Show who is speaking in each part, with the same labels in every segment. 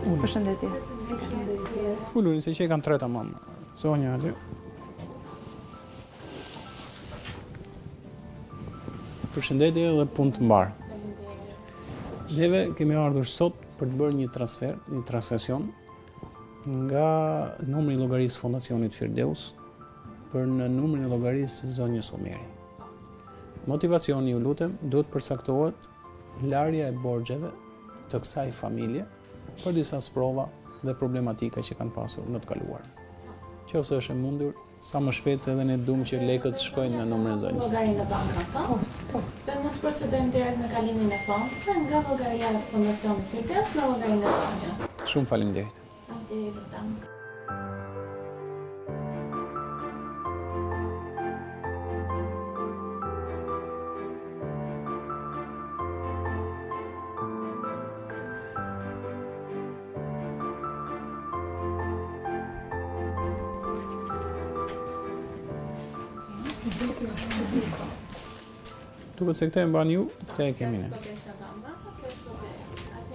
Speaker 1: Përshëndetje.
Speaker 2: Uluni se që e kanë treta mamë. Zonja aty. Përshëndetje dhe punë të mbarë. Neve kemi ardhur sot për të bërë një transfer, një transaksion nga numri i llogarisë Fondacionit Firdeus për në numrin e llogarisë zonjës Omeri. Motivacioni ju lutem duhet përcaktohet larja e borxheve të kësaj familje për disa sprova dhe problematika që kanë pasur në të kaluarën. Qoftë se është e mundur, sa më shpejt se edhe ne duam që lekët të shkojnë në numrin e zonjës.
Speaker 3: Llogari në banka, po? Po, po. Dhe mund të procedojmë direkt me kalimin e fondeve nga llogaria e Fondacionit Firdeus në llogarinë e zonjës.
Speaker 2: Shumë faleminderit.
Speaker 3: Asgjë, ju lutem.
Speaker 2: Duket se këtë e mbani ju, këtë e kemi ne.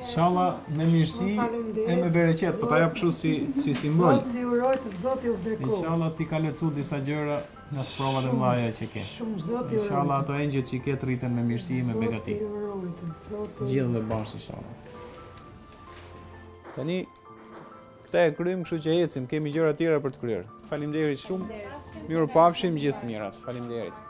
Speaker 2: Ishalla me mirësi e me bereqet, po ta jap kështu si si simbol.
Speaker 4: Zoti ju rujt, Zoti ju bekoftë.
Speaker 2: Ishalla t'i ka lehtësu disa gjëra nga sprovat e mëdha që ke.
Speaker 4: Shumë Zoti ju rujt.
Speaker 2: Ishalla ato engjëjt që ke të rriten me mirësi e me begati.
Speaker 4: Zoti ju rujt, Zoti.
Speaker 2: Gjithëve bashkë ishalla. Tani këtë e kryem, kështu që ecim, kemi gjëra tjera për të kryer. Faleminderit shumë. Mirupafshim gjithë të mirat. Faleminderit.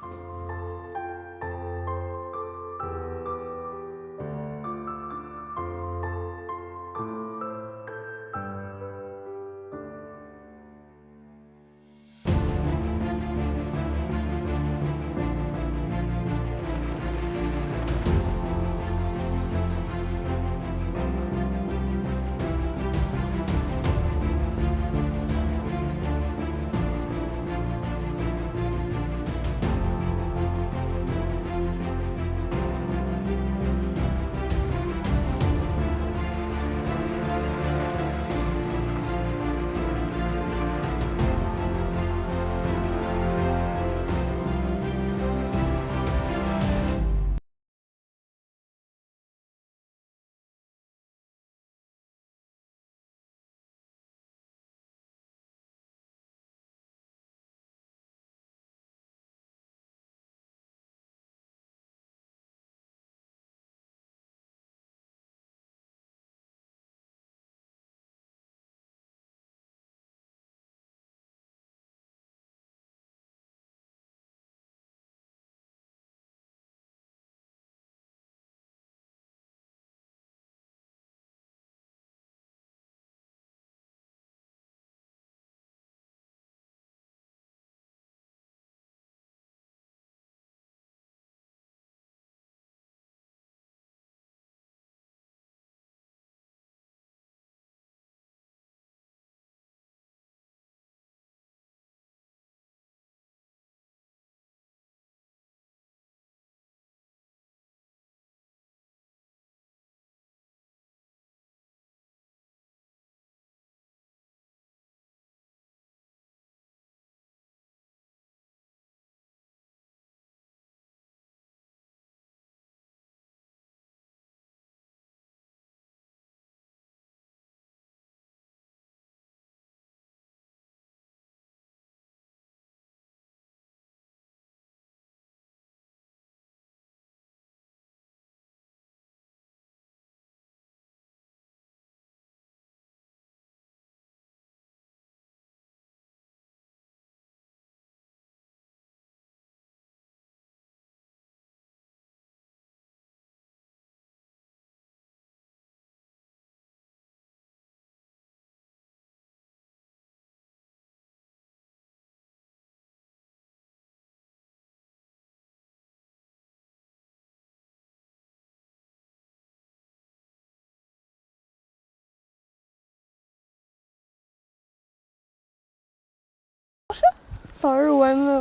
Speaker 5: Po ruajmë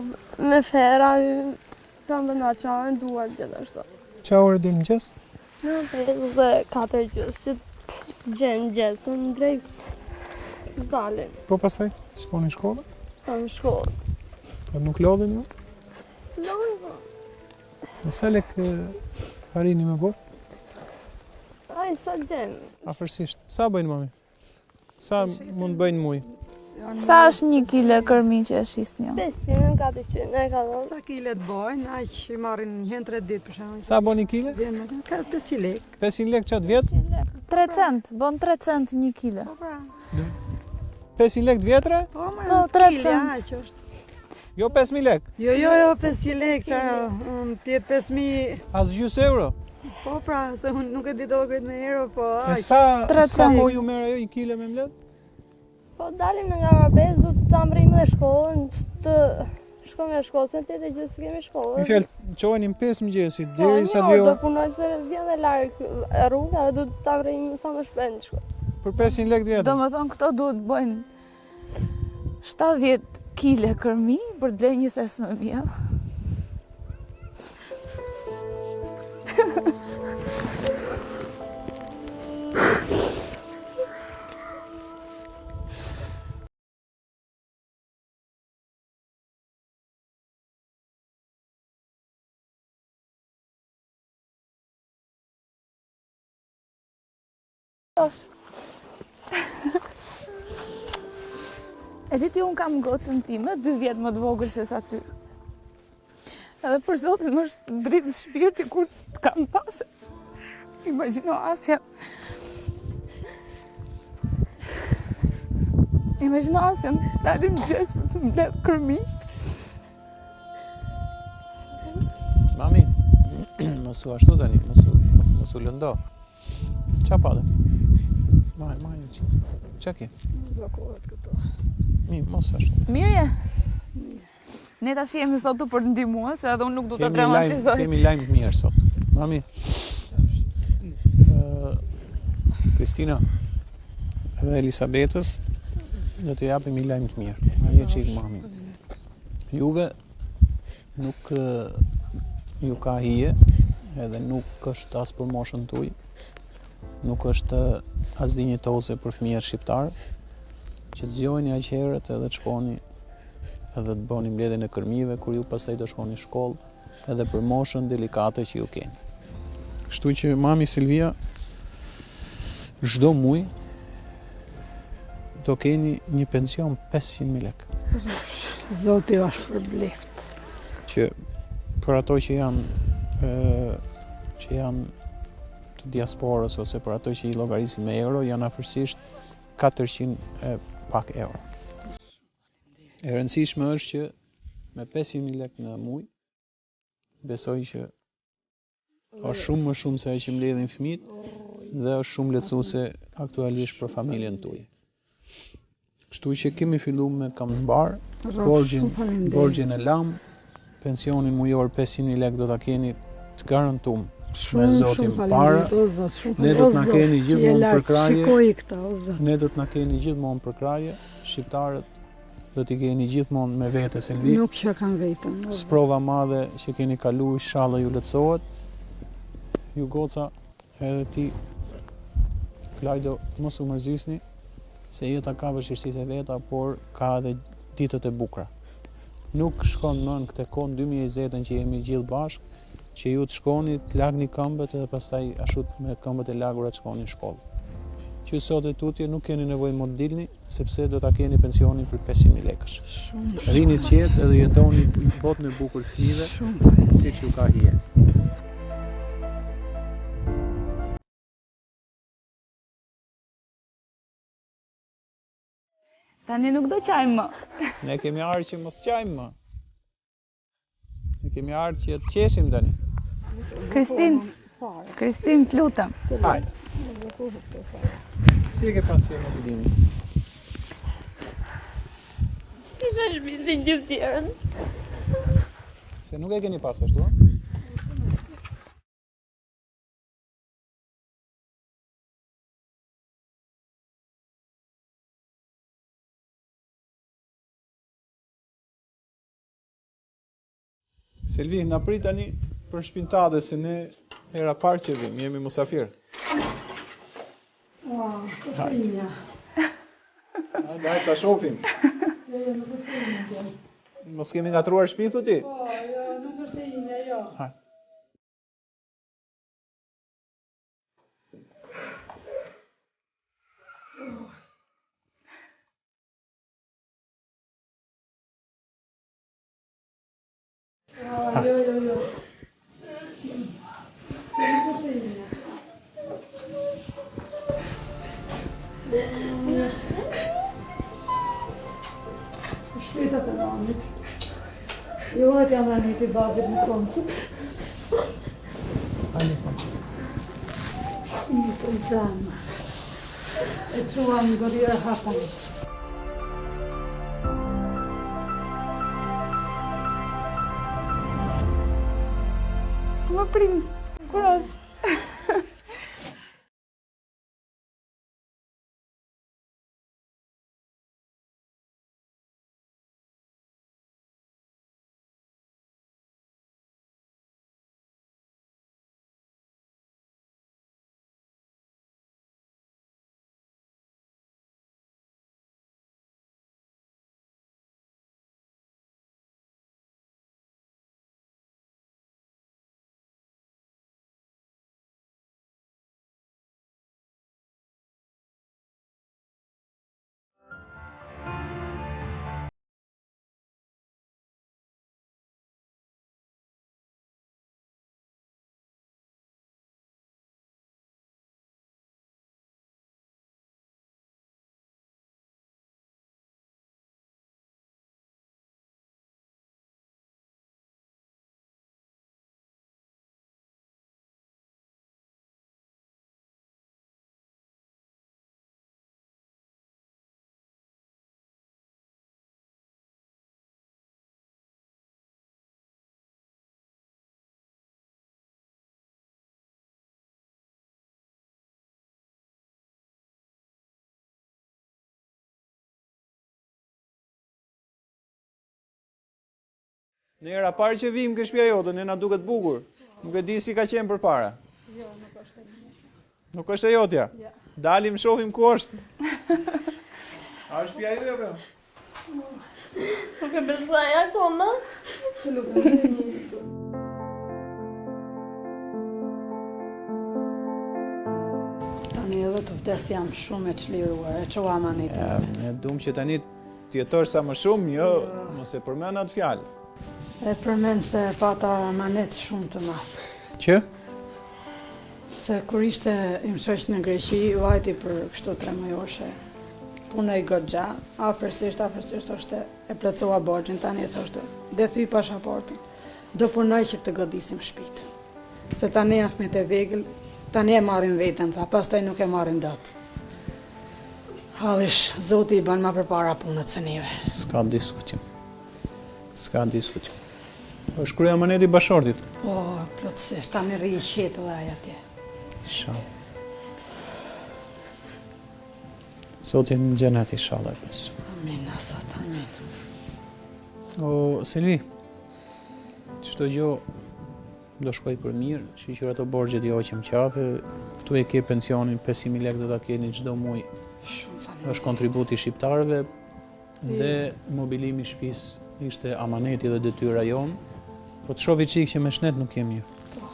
Speaker 5: me ferra, kam dhe na qanë duar gjithashtu.
Speaker 2: Ça ore deri në mëngjes?
Speaker 5: Në 5 dhe 4 gjysë, që të gjenë gjesën, në drekë s'dalin.
Speaker 2: Po pastaj, shkoni në shkollë?
Speaker 5: Po në shkollë.
Speaker 2: Po nuk lodhen ju?
Speaker 5: Lodhen po.
Speaker 2: Në sa lek arrini me bo?
Speaker 5: Ai, sa gjenë.
Speaker 2: Afërsisht. Sa bëjnë mami? Sa mund të bëjnë muj?
Speaker 1: Sa është një kile kërmi që e shisni?
Speaker 5: 500, 400, e ka dhënë.
Speaker 4: Sa kile të bojnë, aq i marrin një herë në 3 ditë për shembull.
Speaker 2: Sa bën një kile?
Speaker 4: Vjen me ka 500 lekë.
Speaker 2: 500 lekë çat vjet?
Speaker 1: 3 cent, bën 3 cent një kile.
Speaker 4: Po pra.
Speaker 2: 500 lekë të vjetra?
Speaker 4: Po më.
Speaker 1: Po, 3 cent.
Speaker 4: Aq është.
Speaker 2: Jo 5000 lekë.
Speaker 4: Jo, jo, jo, 500 lekë, çfarë, unë të jetë 5000.
Speaker 2: As gjysë euro.
Speaker 4: Po pra, se unë nuk e di të llogarit me euro, po
Speaker 2: E
Speaker 4: aq.
Speaker 2: sa
Speaker 1: Tre
Speaker 2: sa
Speaker 1: cent.
Speaker 2: kohë ju merr ajo një kile me mbledh?
Speaker 5: Po dalim në nga ora 5, do të mbërrijmë dhe shkollën, të shkojmë nga shkolla, se në 8 e gjysmë kemi shkollën.
Speaker 2: Një fjalë, çoheni në 5 mëngjesit
Speaker 5: Po,
Speaker 2: deri sa
Speaker 5: një
Speaker 2: 2
Speaker 5: orë do
Speaker 2: orë
Speaker 5: punojmë se vjen dhe larg rruga dhe do të mbërrijmë sa më shpejt në shkollë.
Speaker 2: për 500 lekë të vjetra.
Speaker 1: Do më thonë këto duhet bëjnë 70 kile kërmi për të blerë një thes me miell. E di ti unë kam gocën time, dy vjet më të vogël se sa ty. Edhe për zotin më është dritë shpirti kur të kam pasë. Imagjino Asja. Imagjino Asja, dalim mëngjes për të mbledh kërmi.
Speaker 2: Mami, mos u ashtu tani, mos u mos u lëndo. Qa pate? Maj, maj, një qik. Qa ke?
Speaker 4: Bllokohet këto.
Speaker 2: Mi, mos ashtu.
Speaker 1: Mirë je? Ne tash jemi sot tu për të ndihmuar, se edhe unë nuk du të
Speaker 2: Kemi lajm,
Speaker 1: dramatizoj.
Speaker 2: kemi lajm të mirë sot. Mami, ë, Kristina dhe Elisabetës do të japim një lajm të mirë. Ma një çik mami. Juve nuk ë, ju ka hije, edhe nuk është as për moshën tuaj, nuk është as dinjitoze për fëmijët shqiptar, që të zgjoheni aq herët edhe të shkoni edhe të bëni mbledhjen e kërmive kur ju pastaj do shkoni në shkollë edhe për moshën delikate që ju keni. Kështu që mami Silvia çdo muaj do keni një pension 500.000 lekë,
Speaker 4: Zoti ju shpërbleft.
Speaker 2: që për ato që janë ë që janë të diasporës ose për ato që i llogarisin me euro janë afërsisht 400 e pak euro. E rëndësishme është që me 500.000 lekë në muaj besoj që është shumë më shumë se ajo që mbledhin fëmijët dhe është shumë lehtësuese aktualisht për familjen tuaj. Kështu që kemi filluar me kam mbar, borxhin,
Speaker 4: Shumë faleminderit.
Speaker 2: borxhin e lam, pensionin mujor 500.000 lekë do ta keni të garantuar.
Speaker 4: Shumë,
Speaker 2: Zotin
Speaker 4: shumë
Speaker 2: para.
Speaker 4: faleminderit, o Zot, shumë
Speaker 2: Ne do të na
Speaker 4: o Zot,
Speaker 2: keni
Speaker 4: që je
Speaker 2: gjithmonë
Speaker 4: lart,
Speaker 2: përkrahje.
Speaker 4: Shikoj këta, o Zot.
Speaker 2: Ne do të na keni gjithmonë përkrahje, shqiptarët do t'i keni gjithmonë me vete Silvi.
Speaker 4: Nuk që kam vetëm. o Zot.
Speaker 2: Sprova madhe që keni kalu, inshallah ju lehtësohet. Ju goca, edhe ti Klajdo, mos u mërzisni se jeta ka vështirësitë e veta, por ka edhe ditët e bukura. Nuk shkon më në këtë kohë në 2020-ën që jemi gjithë bashkë, që ju të shkoni, të lagni këmbët edhe pastaj ashtu me këmbët e lagura të shkoni në shkollë. Që sot e tutje nuk keni nevojë më të dilni, sepse do ta keni pensionin për 500.000 lekësh.
Speaker 4: Shumë,
Speaker 2: Rini të qetë edhe jetoni botën e bukur fëmijëve,
Speaker 4: shumë faleminderit.
Speaker 2: siç ju ka hije.
Speaker 1: Tani nuk do qajmë më.
Speaker 2: Ne kemi ardhur që mos qajmë më. Ne kemi ardhur që të qeshim tani.
Speaker 1: Kristin, Kristin, të lutem.
Speaker 2: Hajde. Si e ke pas qenë në fillim?
Speaker 5: Isha në shtëpi si gjithë tjerët.
Speaker 2: Se nuk e keni pas ashtu, ë? Selvi, na prit tani për shtëpinë tate se ne hera parë që vim, jemi musafir.
Speaker 4: Ua, së
Speaker 2: Hajde, hajde ta shohim. Mos kemi ngatruar shtëpi thu ti?
Speaker 4: Po, jo, nuk është e imja, jo.
Speaker 2: Hajde.
Speaker 4: Shpirtat e mamit. Jo, e kam amaneti babit në fund. Shpirtë e zemër. E quam gërrira hapani.
Speaker 1: Më princ, kur është?
Speaker 2: Ne hera parë që vijmë ke shtëpia jote, ne na duket bukur. Nuk e di si ka qenë përpara.
Speaker 4: Jo, nuk është e mia.
Speaker 2: Nuk është e jotja?
Speaker 4: Jo.
Speaker 2: Dalim shohim ku është. A është shtëpia jote apo? jo?
Speaker 5: Nuk e besoj akoma.
Speaker 4: Tani edhe të vdes jam shumë e çliruar, e çova amanetin.
Speaker 2: Ne duam që tani të jetosh sa më shumë, jo, mos e përmend atë fjalë.
Speaker 4: E përmend se pata amanet shumë të madh.
Speaker 2: Që?
Speaker 4: Se kur ishte im shoq në Greqi, vajti për kështu tre mujoshe. Punoi goxha, afërsisht, afërsisht thoshte, e plotësova borxhin, tani e thoshte, dhe thyj pashaportën. Do punoj që të godisim shtëpitë. Se tani janë fëmijët e vegël, tani e marrin veten, tha, pastaj nuk e marrin dot. Hallish, Zoti i bën ma përpara punët se neve.
Speaker 2: S'ka diskutim. S'ka diskutim. Është krye amaneti i bashkëshortit.
Speaker 4: Po, plotësisht, tani rri i qetë dhe ai atje.
Speaker 2: Inshallah. Zoti në xhenet inshallah e pas.
Speaker 4: Amin, o Zot, amin.
Speaker 2: O Selvi, çdo gjë do shkoj për mirë, shyqyr ato borxhet i hoqëm qafe, këtu e ke pensionin 500.000 lekë do ta keni çdo muaj.
Speaker 4: Shumë faleminderit.
Speaker 2: Është kontributi i shqiptarëve dhe mobilimi i shtëpisë ishte amaneti dhe detyra jonë. Po të shoh çik që me shnet nuk je mirë.
Speaker 4: Po.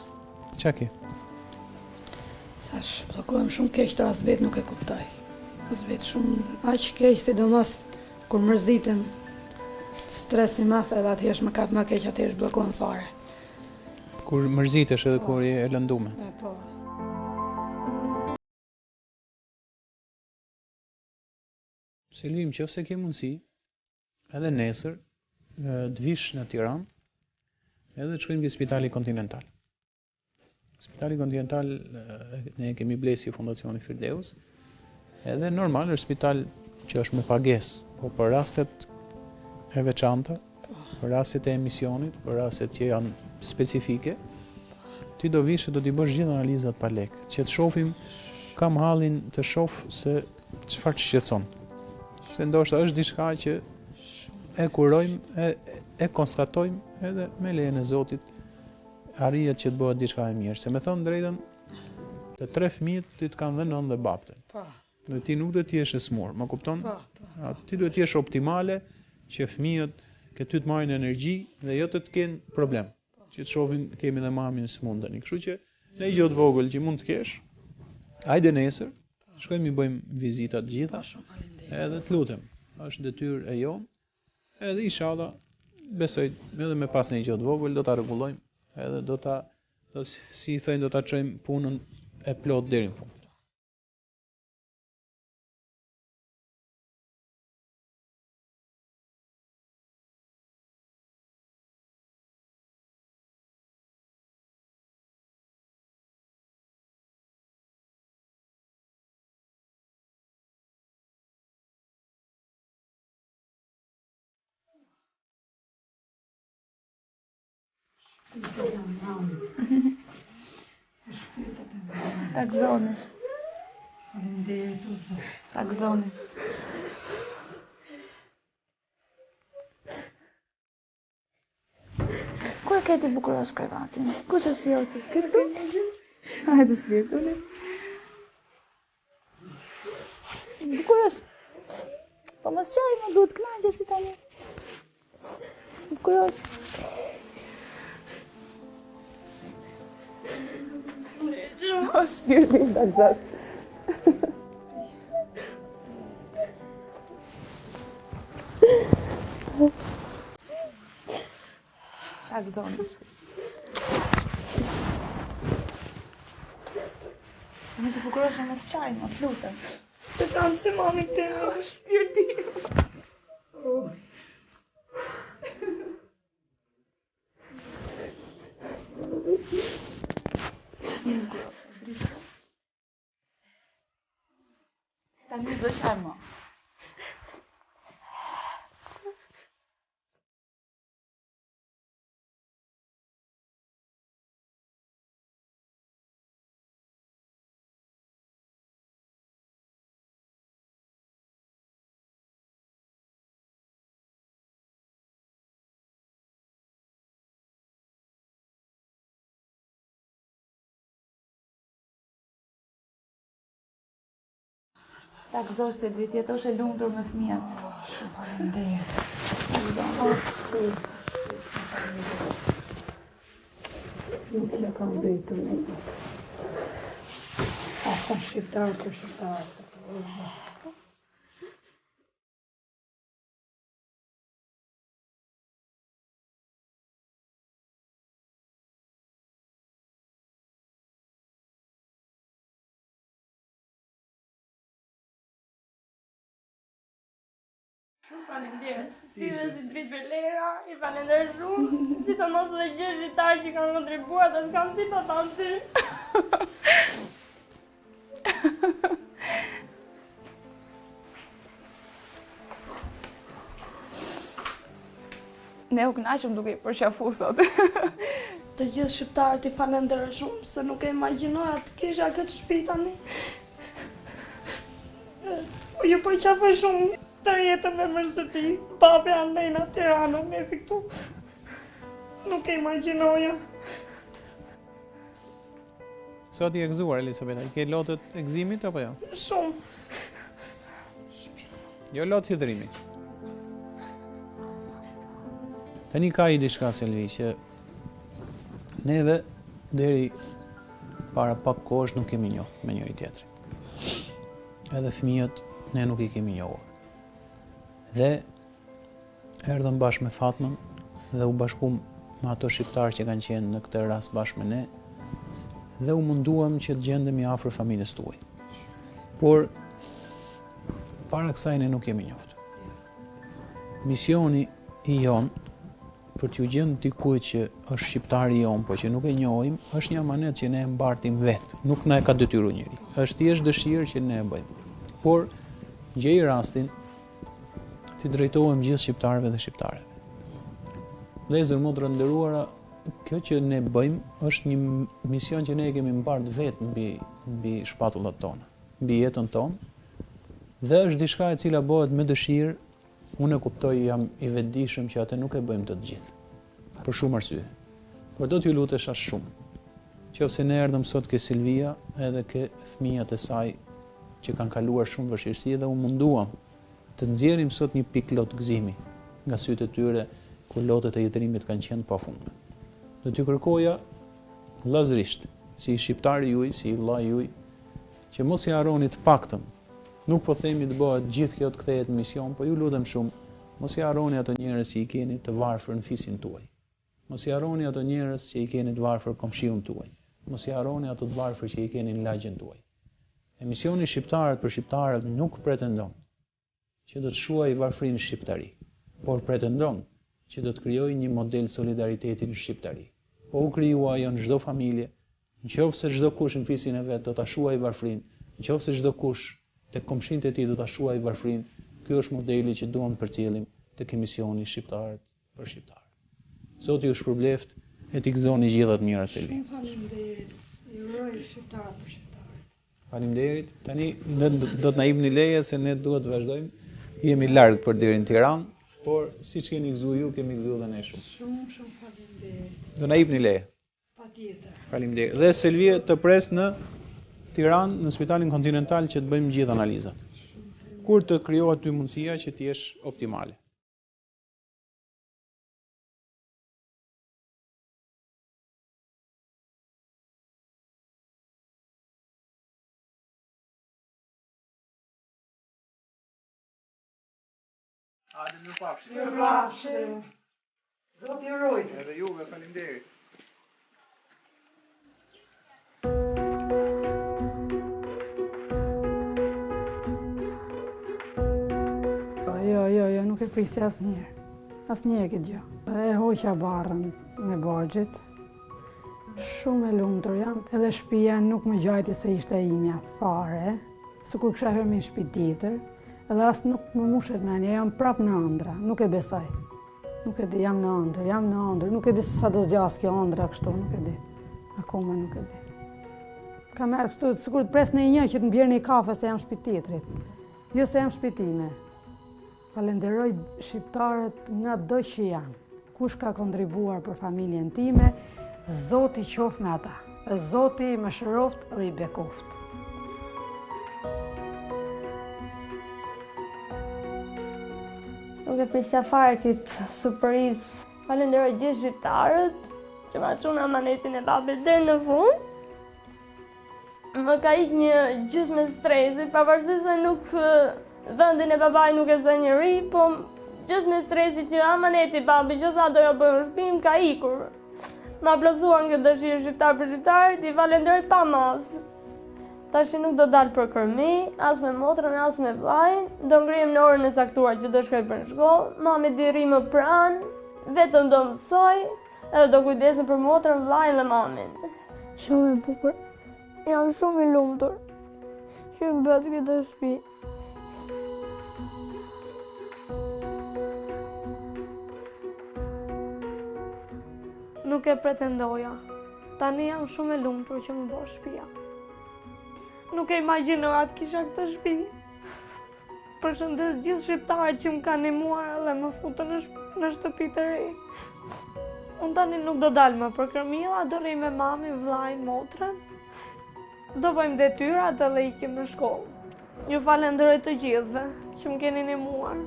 Speaker 2: Ça ke?
Speaker 4: Thash, bllokohem shumë keq të as vetë nuk e kuptoj. As vetë shumë aq keq, sidomos kur mërzitem, stres i madh edhe atëherë më kap më keq, atëherë bllokohem fare.
Speaker 2: Kur mërzitesh edhe kur je e lëndume.
Speaker 4: E, po.
Speaker 2: Selvi, në qoftë se ke mundësi, edhe nesër, të vish në Tiranë, edhe të shkojmë ke Spitali Kontinental. Spitali Kontinental ne e kemi ble si Fondacioni Firdeus, edhe normal është spital që është me pagesë, po për rastet e veçanta, për rastet e emisionit, për rastet që janë specifike, ti do vish e do t'i bësh gjithë analizat pa lek, që të shofim, kam hallin të shof se çfarë të shqetëson. Se ndoshta është diçka që e kurojmë, e, e konstatojmë edhe me lejen e Zotit arrihet që të bëhet diçka e mirë. Se me thënë drejtën, të tre fëmijët ty të kanë dhe nënë dhe babë.
Speaker 4: Po.
Speaker 2: Dhe ti nuk duhet të jesh e smur, më kupton?
Speaker 4: Po, po.
Speaker 2: A, ti duhet të jesh optimale që fëmijët ke ty të marrin energji dhe jo të të kenë problem. Që të shohin kemi dhe mamin smur tani. Kështu që në gjë të vogël që mund të kesh, hajde nesër, shkojmë i bëjmë vizita të gjitha.
Speaker 4: Po, shumë faleminderit.
Speaker 2: Edhe të lutem, është detyrë e jonë. Edhe inshallah, besoj edhe me pas një gjë të vogël do ta rregullojmë, edhe do ta do si i thojnë do ta çojmë punën e plot deri në fund.
Speaker 1: Ta gëzoni.
Speaker 4: Faleminderit o Zot.
Speaker 1: Ta gëzoni. Ku e ke ti bukurosh krevatin? Kush është joti? Ky këtu? Hajde shpirt, ule. Bukurosh. Po mos qaj, më duhet kënaqe si tani. Bukurosh. O shpirti im ta gëzosh. Ta gëzoni shpirt. Në të bukurosh e mos qaj, më lutem.
Speaker 5: Të kam si mami të
Speaker 1: O shpirti im. Tani s'do qaj më. Ta gëzosh se të jetosh e lumtur me fëmijët.
Speaker 4: Shumë faleminderit.
Speaker 1: Ta gëzosh.
Speaker 4: Nuk e kam drejtur në jetë. Ata shqiptarë për shqiptarë. O Zot.
Speaker 5: Shumë faleminderit. Si dhe si dritë Belera, i falenderoj shumë, sidomos edhe gjithë shqiptarë që kanë kontribuar dhe s'kam si të ta ty.
Speaker 1: Ne u kënaqëm duke i përqafu sot.
Speaker 5: Të gjithë shqiptarët i falenderoj shumë, se nuk e imagjinoja të kisha këtë shtëpi tani. Ju përqafoj shumë tërë jetën me mërziti, babi andejna Tirana, neve këtu. Nuk e imagjinoja.
Speaker 2: Sot je e gëzuar, Elisabeta, i ke lotët e gëzimit apo jo?
Speaker 5: Shumë.
Speaker 2: Jo lot hidhërimi. Tani ka i diçka Selvi që neve deri para pak kohësh nuk jemi njohur me njëri tjetrin. Edhe fëmijët ne nuk i kemi njohur. Dhe Erdhëm bashkë me Fatmën dhe u bashkum me ato shqiptarë që kanë qenë në këtë rast bashkë me ne dhe u munduam që të gjendemi afër familjes tuaj. Por para kësaj ne nuk jemi njoftë. Misioni i jonë për t'ju gjend dikujt që është shqiptari jonë, po që nuk e njohim, është një amanet që ne e mbartim vetë, nuk na e ka detyru njeri. Është thjesht dëshirë që ne e bëjmë. Por gjej rastin T'i drejtohem gjithë shqiptarëve dhe shqiptareve. Vëllezër, motra të nderuara, kjo që ne bëjmë është një mision që ne e kemi mbart vetë mbi mbi shpatullat tona, mbi jetën tonë. Dhe është diçka e cila bëhet me dëshirë, unë e kuptoj, jam i vetëdijshëm që atë nuk e bëjmë të gjithë. Për shumë arsye. Por do t'ju lutesha shumë. Qoftë se ne erdhëm sot ke Silvia edhe ke fëmijët e saj që kanë kaluar shumë vështirësi dhe u munduam të nxjerrim sot një pikë lot gëzimi nga sytë e tyre kur lotët e hidhërimit kanë qenë të pafundme. Do t'ju kërkoja vëllazërisht, si shqiptari juaj, si vëllai juaj, që mos i harroni të paktën. Nuk po themi të bëhet gjithë kjo të kthehet në mision, po ju lutem shumë, mos i harroni ato njerëz që i keni të varfër në fisin tuaj. Mos i harroni ato njerëz që i keni të varfër komshiun tuaj. Mos i harroni ato të varfër që i keni në lagjen tuaj. Emisioni Shqiptarët për Shqiptarët nuk pretendon që do të shuajë varfërinë në shqiptari, por pretendon që do të krijojë një model solidariteti në shqiptari. Po u krijua ajo në çdo familje, në qoftë se çdokush në fisin e vet do ta shuajë varfërinë, në qoftë se çdokush tek komshinjtë e tij do ta shuajë varfërinë, ky është modeli që duam të përcjellim tek emisioni Shqiptarët për shqiptarët. Zoti ju shpërbleftë. E t'i gëzoni gjitha të mirat Selvi.
Speaker 4: Shumë faleminderit. I uroj shqiptarët për shqiptarët.
Speaker 2: Faleminderit. Tani do do të na jepni leje se ne duhet të vazhdojmë. Jemi larg për deri në Tiranë, por siç keni gëzuar ju, kemi gëzuar edhe ne
Speaker 4: shumë. Shumë shumë faleminderit.
Speaker 2: Do na jepni leje.
Speaker 4: Patjetër.
Speaker 2: Faleminderit. Dhe Selvie të pres në Tiranë në Spitalin Kontinental që të bëjmë gjithë analizat. Kur të krijohet ty mundësia që të jesh optimale. Hajde, mirupafshim.
Speaker 4: Mirupafshim. Zoti ju rujt.
Speaker 2: Edhe juve, faleminderit.
Speaker 4: Jo, jo, jo, nuk e prisja asnjëherë. Asnjëherë këtë gjë. E hoqa barrën e borxhit. Shumë e lumtur jam. Edhe shpia nuk më ngjajti se ishte imja fare. Sikur kisha hyrë në një shpi tjetër. Edhe as nuk më mushet mendja, jam prap në ëndrra, nuk e besoj. Nuk e di, jam në ëndërr, jam në ëndërr, nuk e di se sa do zgjasë kjo ëndrra kështu, nuk e di. Akoma nuk e di. Kam ardhur këtu, sikur të pres ndonjë një që të më bjerë një kafe se jam shpi tjetrit. Jo se jam shpi time. Falenderoj shqiptarët ngado që janë. Kush ka kontribuar për familjen time, Zoti qoftë me ata. Zoti i mëshiroftë dhe i bekoftë.
Speaker 5: Nuk e prisja fare këtë surprizë. Falenderoj gjithë shqiptarët që ma çunë amanetin e babit deri në fund. Më ka ik një gjysmë stresi, pavarësisht se nuk vendin e babait nuk e zë njeri, po gjysmë stresi që amaneti i babit që tha do ja bëj unë shpinë, ka ikur. Ma plotësuan këtë dëshirë shqiptarë për shqiptarët, i falenderoj pa masë. Tashi nuk do dal për kërmi, as me motrën, as me vllain, do ngrihem në orën e caktuar që do shkoj për në shkollë, mami do rri më pranë, vetëm do mësoj, edhe do kujdesem për motrën, vllain dhe mamin.
Speaker 6: Shumë e bukur. Jam shumë i lumtur që më bëtë këtë shtëpi.
Speaker 5: Nuk e pretendoja. Tani jam shumë e lumtur që m'u bo shtëpia. Nuk e imagjinoja të kisha këtë shtëpi. Përshëndes gjithë shqiptarët që më kanë ndihmuar edhe më futën në, në shtëpi të re. Unë tani nuk do dal më për kërmilla, do rri me mamin, vllain, motrën. Do bëjmë detyrat edhe ikim në shkollë. Ju falenderoj të gjithëve që më keni ndihmuar.